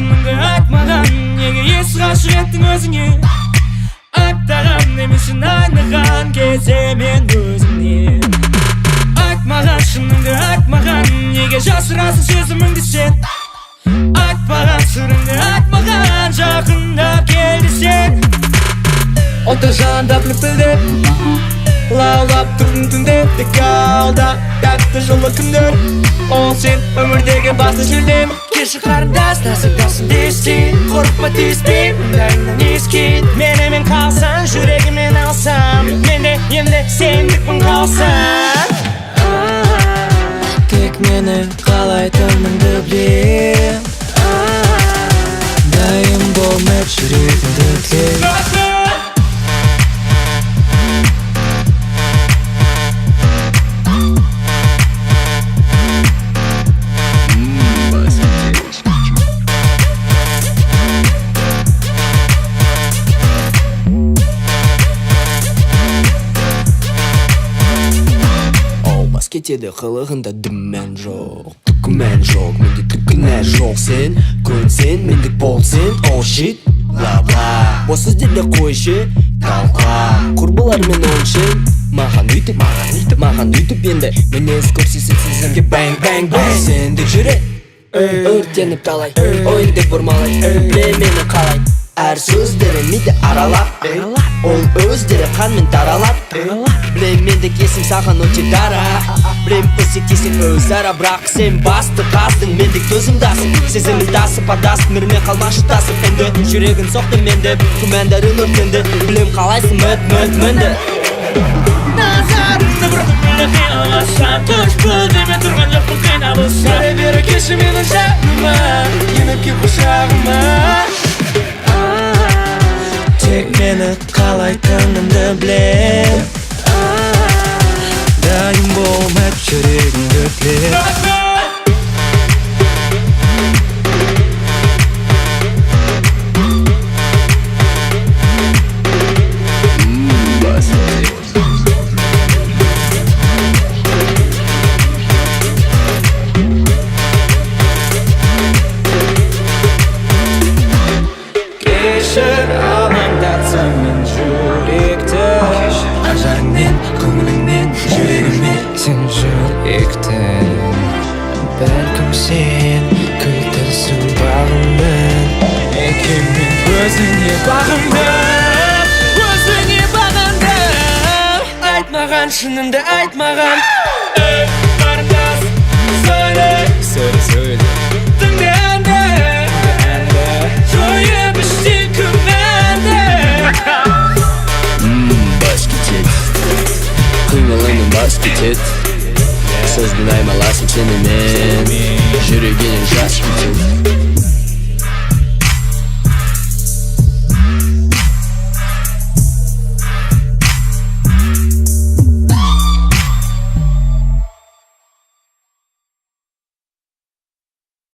шыныңды айт маған. Неге есі ғашық еттің өзіңе? Аттаған немесе айныған кезде мен өзіңнен. Айт маған, шыныңды айт маған. Неге жасырасың сезіміңді сен? Айтпаған сырыңды айт маған. Жақындап кел десең. Оты жандап лүпілдеп, лаулап тұрдың түнде. Тек алда тәтті жылы күндер. Ол сен өмірдегі басты жүлдем. Кешір қарындас, нәзік даусың естиін. Қорықпа тиіспеймін, мұндайыңнан ескейін. Менімен қалсаң, жүрегіммен алсам. Мен де енді сендікпін қалсам. Тек мені қалайтыныңды білем. Дайын болмап жүрегімді тілеп. Кетеді қылығында дімән жоқ, түкімән жоқ, менде түк кінә жоқ. Сен көнсең, мендік бол сен. Oh shit, бла бла, бос сөздерді қойшы, талқа. Құрбылармен ойыншы, маған өйтіп, маған өйтіп, маған өйтіп енді мінез көрсетсең сезімге бэнг бэнг бэнг. Сендік жүрек өртеніп талай, ойын деп бұрмалай, біле мені қалай. Әр сөздері миды аралап, ол өздері қанмен таралап. Білем мендік есім саған өте дара. Білем өсектесең өзара, бірақ сен басты қаздың, мендік төзімдасың. Сезімін тасып адасып, мірме қалмашы тасып. Енді жүрегін соқты мен деп, күмәндарың өртенді. Білем қалайсың мүт мүт мінді. Назарыңды бұрдым мені қияласам. Түшпі деме тұрған жоқпын қиналысам. Бері бері келші менің жаныма, еніп кел құшағыма. Тек мені қалайтыныңды білем. Дайын болмап жүрегіңді тілеп. Кешір алаңдатсам мен жүректі. Ажарыңмен, көңіліңмен, жүрегіме сен жүректің. Бәлкім сен күлтісің бағымның. Екеумен өзіңе бағындым, өзіңе бағындым. Айт маған, шыныңды айт маған. Ей, қарындас, сөйле. Сөйле, сөйле. Тыңда әнді, жойып іштей күмәнді. Бас кетеді, қимылыңнан бас кетеді. Сөзбен аймаласың сен емес.